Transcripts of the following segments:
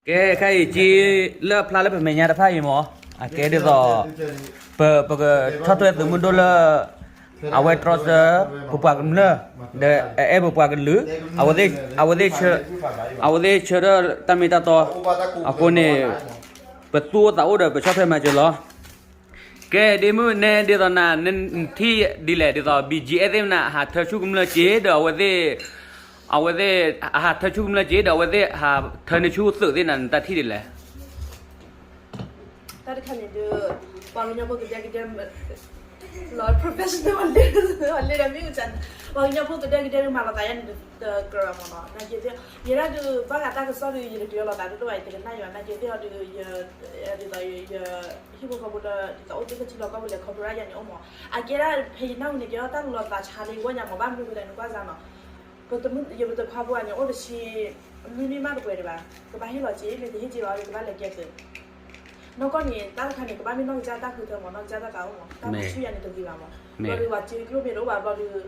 ကဲ ခဲအံၤက့ လၢအဖျါလၢပမဲာ်ညါတဖၣ်အံၤမ့ၢ် အကဲဒ်သိး ပ ပကဆီၣ်ထွဲသုးမုၢ်ဒိၣ်လၢ အဝဲတြီဆၢ ပပှၤကမျၢၢ် ဒီးအအဲၣ်ပပှၤကလုာ် အဝဲသ့ၣ် အဝဲသ့ၣ်ဆၢထၢၣ်တၢ်မ့ၢ်တၢ်တီ အဃိန့ၣ် ပသူၣ်အိၣ်သးအိၣ်ဒီးပဆီၣ်ထွဲမၤစၢၤလီၤ. ကဲ ဒ့မုၣ်နဲဒ်သိးနၤ နထံၣ်ဒ်လဲၣ် ဒ်သိး ဘံၣ်ကၠံၣ်အဲၣ်သ့ၣ်မနၤ ဟးထၢဆူၣ်ကမျၢၢ်က့ဒီးအဝဲသ့ၣ် အဝဲသ့ၣ် ဟးထၢဆူၣ်ကမျၢၢ်က့ဒီး အဝဲသ့ၣ်ဟးထၢန့ၢ်ဆူၣ်သုးသ့ၣ်နၤ နတၢ်ထံၣ်ဒ်လဲၣ်. တၢ်တခါန့ၣ်ဒုး ပှၤကညီဖိကဒဲကဒဲ လီၤ professional လီၤ လၢဒၣ်မ့ၢ်ကစၢ်န့ၣ် ပှၤကညီဖိကဒဲကဒဲဒုးမၤလိာ်သးယါန့ၣ် တကြၢးဘၣ်မ့ၢ်နီၤ နာ်က့သ့ၣ် ယဲဒၣ်ဒုး ဘၣ်ဂၤတၢ်ကစီၣ်ဒုး ယတကြၢးလိာ်သးတဒိၣ်ဘၣ် ယတကနၣ်ယွၤ နာ်က့သ့ၣ်အီၤဒုး ဒ်သိးယ ဟံၣ်ဖိဃီဖိလၢ ဒ်သိးအိၣ်သ့ၣ်ခၢၣ်ထံးလီၢ်ကီၢ်ပူၤလဲၤခီဖျိဒၣ်ယါန့ၣ်အိၣ်မ့ၢ် အကဲဒၣ်ဖဲယနၢ်ဟူန့ၣ် ကဲထီၣ်တၢ်လီၤသးဆါလၢယဂီၢ်ညါမ့ၢ် ဘၣ်မနုၤဃိလဲၣ်နကွၢ်စ့ၢ်နီၤ ပတမုၢ် ယပတခွါဖိအံၤန့ၣ် အိၣ်တဆံ မ့မ့ၢ်မးတပှဲၤဒံးဘၣ် ကဘၣ်ဟ့ၣ်လီၤစ့ မ့ၢ်တဟ့ၣ်စ့ဘၣ် ကဘၣ်လဲၤကဲသုး နီၢ်ကီၢ်န့ၣ် တၢ်တခါန့ၣ် ကဘၣ်မ့ၢ်နီၢ်ကစၢ်တၢ်ဃုထၢမ့ၢ် နီၢ်ကစၢ်တၢ်သးအိၣ်မ့ၢ် တၢ်မၤဆူၣ်ယါန့ၣ်တဂ့ၤဘၣ်မ့ၢ် ဘျီဒုး ပှၤစ့ကျိၣ်မ့ၢ်တအိၣ်ဘၣ်ဘျီဒုး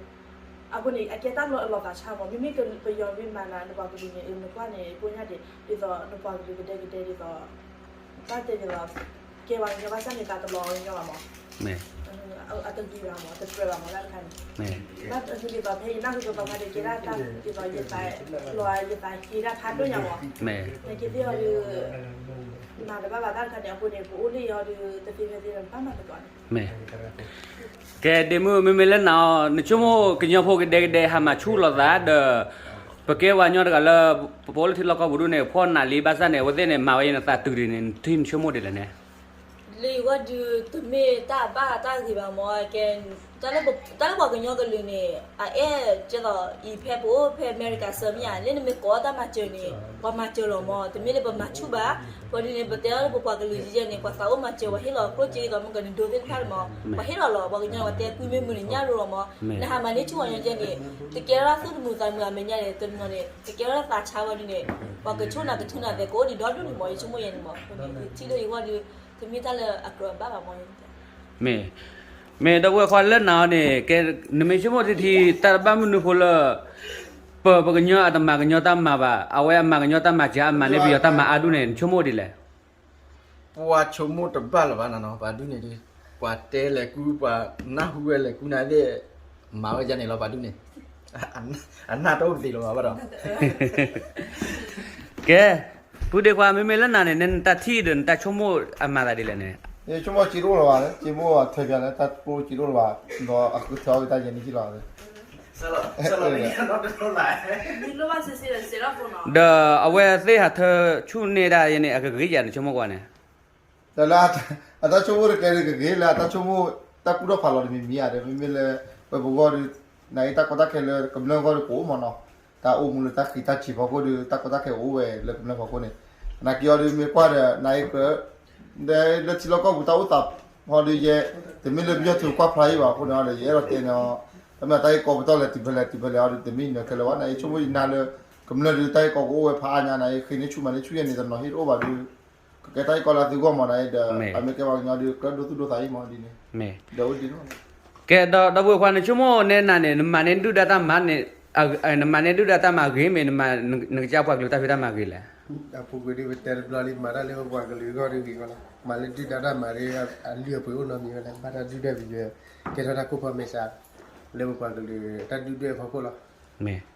အဃိန့ၣ် အကဲတၢ်လီၤသးဆါမ့ၢ် မ့မ့ၢ်ပယီၤမ့ၢ်မၤနၤ နပှၤကလုာ်န့ၣ် နကွၢ်န့ၣ် ကိညါဒံး ဒ်သိးနပှၤကလုာ်ကဒဲကဒဲဒ်သိး တၢ်တဲဒ်သိး ကဲပှၤကညီဘၣ်ဆၣ်န့ၣ် သးတလီၤကညီဘၣ်မ့ၢ် အတဂ့ၤဘၣ်မ့ၢ် တကြၢးဘၣ်မ့ၢ် တၢ်တခါန့ၣ် ဘၣ်အဃိဒ်သိး ဖဲယနၢ်ဟူသိးသိးခါဒုး ကဲဒၣ်တၢ်ဒ်သိး ယသးလီၤ ယသးဟ့ဒၣ်ဖးဒိၣ်ညါမ့ၢ် နာ်က့သ့ၣ်အီၤဒုး မၤတဘၣ်ဘၣ်တၢ်တခါန့ၣ် အဃိန့ၣ် ပအိၣ်လၢအံၤအီၤဒုး တသ့ဖဲသ့လၢၤ ဘၣ်မၤသကိးန့ၣ် ကဲ ဒ့မုၣ် မ့မ့ၢ်လၢနၤအီၤ နဆိကမိၣ်ကညီဖိကဒဲကဒဲဟးမၤဆူၣ်လိာ်သးဒီး ပကဲပှၤကညီတဂၤလၢ ပအိၣ်လၢထံလီၢ်ကီၢ်ပူၤဒ်န့ၣ် ဖှီၣ်နးလံဘၣ်ဆၣ်န့ၣ် အဝဲသ့ၣ်န့ၣ် မၤဝဲအံၤနသးတုၤဒံးန့ၣ် နထံၣ်နဆိကမိၣ်ဒ်လဲၣ်န့ၣ် လၢယဂီၢ်ဒုး တမ့ၢ်တၢ်ဘၣ်တၢ်ဂ့ၤဘၣ်မ့ၢ် ကဲ တၢ်လၢပှၤကညီကလုာ်န့ၣ် အအဲၣ်ကဲသိးအံၤဖဲပအိၣ်ဖဲအမဲရကၤစၢၤမ့ၢ်ဧါ လၢနမ့ၢ်ကိးတၢ်မၤစၢၤန့ၣ် ပှၤမၤစၢၤလီၤမ့ၢ် တမ့ၢ်လၢပမၤဆူၣ်ဘၣ် ပှၤဒ်န့ၣ် ပတဲအီၤလၢပပှၤကလုာ်ယဲန့ၣ် ပှၤသးအိၣ်မၤစၢၤ ပှၤဟ့ၣ်လီၤကျိၣ်စ့ဒ်သိးမုၢ်ကနံၤဒိသ့ၣ်တဖၣ်မ့ၢ် ပှၤဟ့ၣ်လီၤလီၤ ပှၤကညီပှၤတဲကွံမ့ၢ်မုာ်န့ၣ် ညၣ်ရိၤလီၤမ့ၢ် နဟးမၤန့ၢ်ဆူၣ်ပှၤကညီယဲန့ၣ် တကဲထီၣ်သူၣ်တမုာ်သးတမုာ်အမဲာ်ညါန့ၣ် တနီၤန့ၣ် တကဲထီၣ်သးဆါဝဲဒ်န့ၣ် ပှၤကဆိၣ်နၤကထုးနၤသဲး ကအိၣ်ဒံးဒီဒူၣ်န့ၣ်မ့ၢ် ယဆိကမိၣ်ယဲန့ၣ်မ့ၢ် ထံၣ်လၢယဂီၢ်ဒုး တမ့ၢ်တၢ်လၢအကြၢးဘၣ်ဘၣ်မ့ၢ် မ့ၢ် မ့ၢ်ဒီပုၢ်ဝဲၢ်ခွါလၢနၤအီၤန့ၣ် ကဲ နမ့ၢ်ဆိကမိၣ်ထံထံ တၢ်တဘၣ်မနုၤဖိလၢ ပ ပှၤကညီအတမၤကညီတၢ်မၤဘၣ် အဝဲအမၤကညီတၢ်မၤစၢၤ အမၤန့ၢ်ပယီၤတၢ်မၤအါဒူၣ်န့ၣ် နဆိကမိၣ်ဒ်လဲၣ် ပှၤဆိကမိၣ်တဘၣ်လၢၤဘၣ်နနီၤ ပှၤဒူၣ်န့ၣ်ဒုး ပှၤတဲလဲၤကူ ပှၤနၢ်ဟူဝဲလဲၤကူနၤသ့ၣ် မၤဝဲဒ်န့ၣ်လီၤ ပှၤဒူၣ်န့ၣ် အနၢ်တအိၣ်ပသ့လၢၤဘၣ်ဘၣ်ဒီး ကဲ ပုၢ်ဒ့ခွါ မ့မ့ၢ်လၢနၤန့ၣ် နတၢ်ထံၣ်ဒီးနတၢ်ဆိကမိၣ်အမၤသးဒ်လဲၣ်န့ၣ် ယဆိကမိၣ်စ့တအိၣ်လၢၤဘၣ် စ့မိၣ်အထွဲပၠးလၢတၢ်ကျိၣ်စ့တအိၣ်လၢၤဘၣ် ဒီးအဃုထၢအီၤကတၢၢ်ယဲၢ်နံၣ်ကံလီၤ ဒီးအဝဲသ့ၣ်ဟးထၢဆူၣ်န့ၢ်ဒၣ်ယဲၢ်န့ၣ် အကဂ့ၤယၤနဆိကမိၣ်ကွၢ်န့ၣ် ဒီးလၢ အတၢ်ဆိကမိၣ်တကဲဒုးကဂ့ၤလၢအတၢ်ဆိကမိၣ် တၢ်ကူၣ်ထီၣ်ဖးလီၤတမံၤမံၤဧါဒီး မ့မ့ၢ်လၢ ပပဂီၢ်ဒုး နအံၤတၢ်ကီတၢ်ခဲလၢကမျၢၢ်ဂီၢ်ဒုးကအိၣ်မ့ၢ်နီၤ တၢ်အိၣ်မူလၢတၢ်ဃံးတၢ်စံးဖီခိၣ်ဒုး တၢ်ကီတၢ်ခဲအိၣ်ဝဲလၢကမျၢၢ်ဖီခိၣ်န့ၣ် နာ်က့အီၤဒုးမ့ၢ်ကွၢ်ဒီး နအံၤကြၢး လၢထံလီၢ်ကီၢ်ပူၤတၢ်အိၣ်သးဟီဒုးယဲ တမ့ၢ်လၢပယီၤသုးကွၢ်ဖျါအံၤဘၣ်အဃိန့ၣ်ဒီး ယအဲၣ်ဒိးတဲန့ၣ် တမ့ၢ်တၢ်ဟ့ၣ်ကီပတီၢ်လဲၤတုၤဖဲလဲၣ်တုၤဖဲလဲၣ်အီၤဒုး တမ့ၢ်နၢၤခဲလၢာ်ဘၣ် နအံၤဆိကမိၣ်ယနၤလၢ ကမျၢၢ်ဒုးတၢ်ဟ့ၣ်ကီကအိၣ်ဝဲဖးအါညါ နအံၤဃ့န့ၢ်ဆူၣ်မၤန့ၢ်ဆူၣ်ယဲၢ်န့ၣ်တနီၤဟ့ၣ်တအိၣ်ဘၣ်ဒုး ကကဲတၢ်ဟ့ၣ်ကီလၢသုဂီၢ်မ့ၢ်နအံၤဒီး အမ့ၢ်ကဲပှၤကညီဒုး ကြၢးဒိသူၣ်ဒိသးအံၤမ့ၢ်ဒ်န့ၣ် ဒီးအိၣ်ဒ်န့ၣ် ကဲဒီး ဒီပုၢ်ဝဲၢ်ခွါ နဆိကမိၣ်နဲနၤန့ၣ် နမၤန့ၢ်ဒုၣ်ဒါတၢ်မၤန့ၣ် နမၤန့ၢ်ဒုၣ်ဒါတၢ်မၤဂ့ၤမ့ၢ် နကစၢ်ပှၤကလုာ်တၢ်ဖံးတၢ်မၤဂ့ၤလဲၣ်. အပူၤကွံာ်ဒ်ပတဲတဘျီလံ မၤတၢ်လၢပပှၤကလုာ်အဂီၢ်ဒ်ဂ့ၤကီလီၤ. မၤလၢဒုၣ်ဒါတၢ်မၤဒ် အလုၢ်အပှ့ၤအိၣ်နီတမံၤဝဲလဲၣ် ဘၣ်တၢ်ဒုၣ်ဒွဲၣ်ပယွဲၢ် ကဲထီၣ်တၢ်ကိၢ်ဖီမဲာ်ဆှး လၢပပှၤကလုာ်တၢ်ဒုၣ်ဒွဲၣ်အဖီခိၣ်လီၤ. မ့ၢ်